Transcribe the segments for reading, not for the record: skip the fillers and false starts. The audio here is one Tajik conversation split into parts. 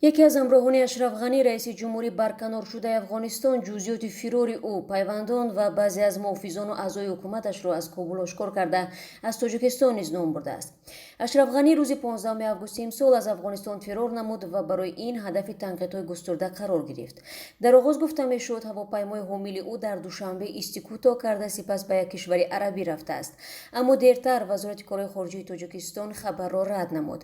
Яке аз ҳамроҳони Ашраф Ғанӣ, раиси ҷумҳури барканоршудаи Афғонистон, ҷузъиёти фирори ӯ, пайвандон ва баъзе аз муҳофизону аъзои ҳукуматашро аз Кобул ошкор карда, аз Тоҷикистон низ ном бурдааст. Ашраф Ғанӣ рӯзи 15 августи имсол аз Афғонистон фирор намуд ва барои ин ҳадафи танқидҳои густурда қарор гирифт. Дар оғоз гуфта мешуд, ҳавопаймои ҳомили ӯ дар Душанбе исти кӯтоҳ карда, сипас ба як кишвари арабӣ рафтааст. Аммо дертар Вазорати корҳои хориҷии Тоҷикистон хабарро рад намуд.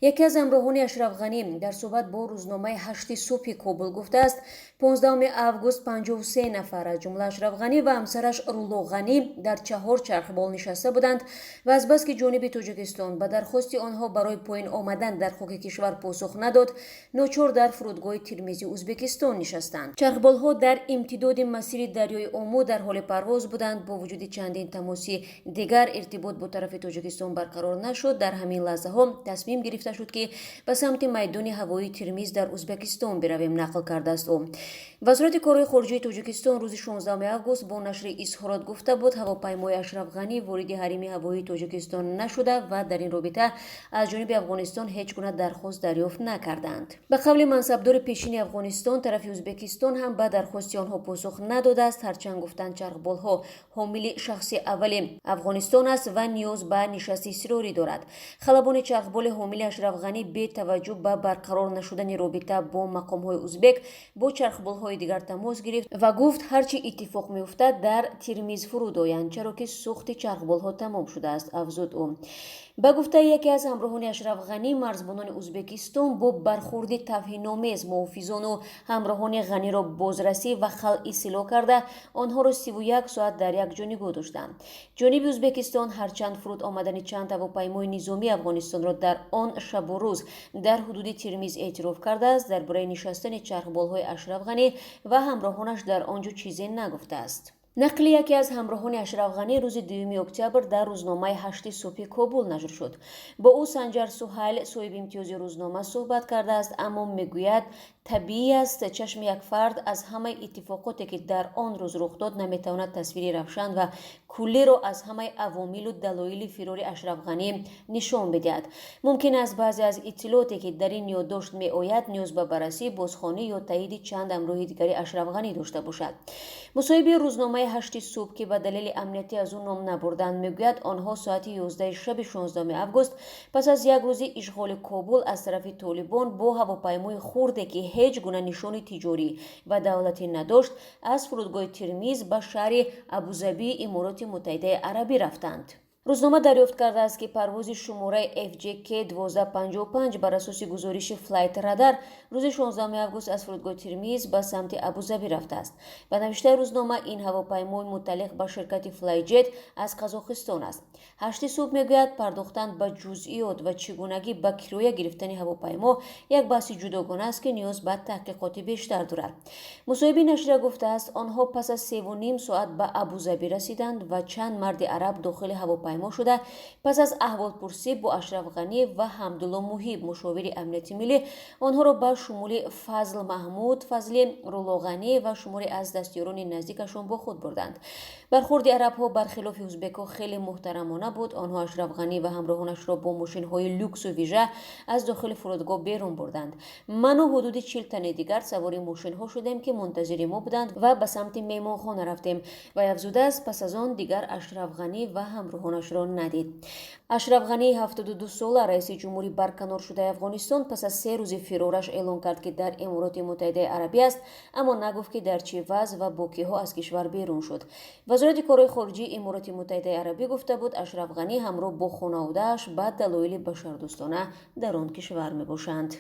Яке аз ҳамроҳони Ашраф Ғанӣ дар суҳбат бо рӯзномаи «Ҳашти субҳи Кобул» гуфтааст, 15 август 53 нафар, аз ҷумла Ашраф Ғанӣ ва ҳамсараш Рулло Ғанӣ, дар чаҳор чархбол нишаста буданд ва азбаски ҷониби Тоҷикистон ба дархости онҳо барои поин омадан дар хоки кишвар посух надод, ночор дар фурудгоҳи Термизи Ӯзбекистон нишастанд. Чархболҳо дар имтидоди масири дарёи Омӯ дар ҳоли парвоз буданд. Бо вуҷуди чандин тамоси дигар, иртибот бо тарафи Тоҷикистон барқарор нашуд. Дар ҳамин лаҳзаҳо тасмим гирифта шуд, ки ба самти майдони ҳавоии Термиз дар Ӯзбекистон биравем, нақл кардааст ӯ. Вазорати корҳои хориҷии Тоҷикистон рӯзи 16 август бо нашри изҳорот гуфта буд, ҳавопаймои Ашраф Ғанӣ вориди ҳарими ҳавоии Тоҷикистон нашуда ва дар ин робита аз ҷониби Афғонистон ҳеҷ гуна дархост дарёфт накарданд. Ба қавли мансабдори пешини Афғонистон, тарафи Ӯзбекистон ҳам ба дархости онҳо посух надодааст. Ҳарчанд гуфтанд, чархболҳо ҳомили шахси аввали Афғонистон аст ва ниёз ба нишасти изтирорӣ дорад. Халабони чархболи ҳомили Ашраф Ғанӣ бетаваҷҷӯҳ ба барқарор нашудани робита бо мақомҳои узбек бо чархболҳои дигар тамос гирифт ва гуфт, ҳарчи иттифоқ меуфтад, дар Термиз фуруд оянд, чаро ки сӯхти чархболҳо тамом шудааст, афзуд ӯ. Ба гуфтаи яке аз ҳамроҳони Ашраф Ғанӣ, марзбонони Ӯзбекистон бо бархурди тавҳиномез муҳофизону ҳамроҳони Ғаниро бозрасӣ ва халъи силоҳ карда, онҳоро 31 соат дар як ҷо нигоҳ доштанд. Ҷониби Ӯзбекистон ҳарчанд фуруд омадани чанд ҳавопаймои низомии Афғонистонро дар он шабу рӯз дар ҳудуди Термиз эътироф кардааст, дар бораи нишастани чархболҳои Ашраф Ғанӣ ва ҳамроҳонаш дар он ҷо чизе нагуфтааст. Нақли яке аз ҳамроҳони Ашраф Ғанӣ рӯзи 2 октябр дар рӯзномаи «Ҳашти субҳи Кобул» нашр шуд. Бо ӯ Санҷар Суҳайл, соҳиби имтиёзи рӯзнома, суҳбат кардааст, аммо мегӯяд, табиӣ аст, чашми як фард аз ҳамаи иттифоқоте, ки дар он рӯз рух дод, наметавонад тасвири равшан ва куллиро аз ҳамаи авомилу далоили фирори Ашраф Ғанӣ нишон бидиҳад. Мумкин аст, баъзе аз иттилооте, ки дар ин ёддошт меояд, ниёз ба баррасӣ, бозхонӣ ё таъиди чанд ҳамроҳи дигари Ашраф Ғанӣ дошта бошад. Мусоҳиби рӯзномаи «Ҳашти субҳ», ки ба далели амниятӣ аз ӯ ном набурданд, мегӯяд, онҳо соати 11 шаби 16 август, пас аз як рӯзи ишғоли Кобул аз тарафи Толибон, бо ҳавопаймои хурде, ки ҳеҷ гуна нишони тиҷорӣ ва давлатӣ надошт, аз фурудгоҳи Термиз ба шаҳри Абузабии Имороти Муттаҳидаи Арабӣ рафтанд. Рӯзнома дарёфт кардааст, ки парвози шумораи FJK 1255 бар асоси гузориши Флайт Радар рӯзи 16 август аз фурудгоҳи Термиз ба самти Абузабӣ рафтааст. Ба навиштаи рӯзнома, ин ҳавопаймои мутааллиқ ба ширкати Флайҷет аз Қазоқистон аст. «Ҳашти субҳ» мегӯяд, пардохтан ба ҷузъиёт ва чигунагӣ ба кироя гирифтани ҳавопаймо як баҳси ҷудогона аст, ки ниёз ба таҳқиқоти бештар дорад. Мусоҳиби нашрия гуфтааст, онҳо пас аз 3,5 соат ба Абузабӣ расиданд ва чанд марди араб дохили ҳавопаймо шуда, пас аз аҳволпурсӣ бо Ашраф Ғанӣ ва Ҳамдулло Муҳиб, мушовири амнияти миллӣ, онҳоро ба шумули Фазл Маҳмуд Фазлӣ, Рулло Ғанӣ ва шуморе аз дастёрони наздикашон бо худ бурданд. Бархурди арабҳо бархилофи узбекҳо хеле муҳтарамона буд. Онҳо Ашраф Ғанӣ ва ҳамроҳонашро бо мошинҳои люксу вижа аз дохили фурудгоҳ берун бурданд. Ману ҳудуди 40 тани дигар савори мошинҳо шудем, ки мунтазири мо буданд, ва ба самти меҳмонхона рафтем. Вай афзудааст, пас аз он дигар Ашраф Ғанӣ ва ҳамроҳонашро надид. Ашраф Ғании 72 сола, раиси ҷумҳури барканоршудаи Афғонистон, пас аз 3 рӯзи фирораш эълон кард, ки дар Эмороти Муттаҳидаи Арабӣ аст, аммо нагуфт, ки дар чӣ вазъ ва бо киҳо аз кишвар берун шуд. Вазорати корҳои хориҷии Имороти Муттаҳидаи Арабӣ гуфта буд, Ашраф Ғанӣ ҳамроҳ бо хонаводааш ба далоили башардӯстона дар он кишвар мебошанд.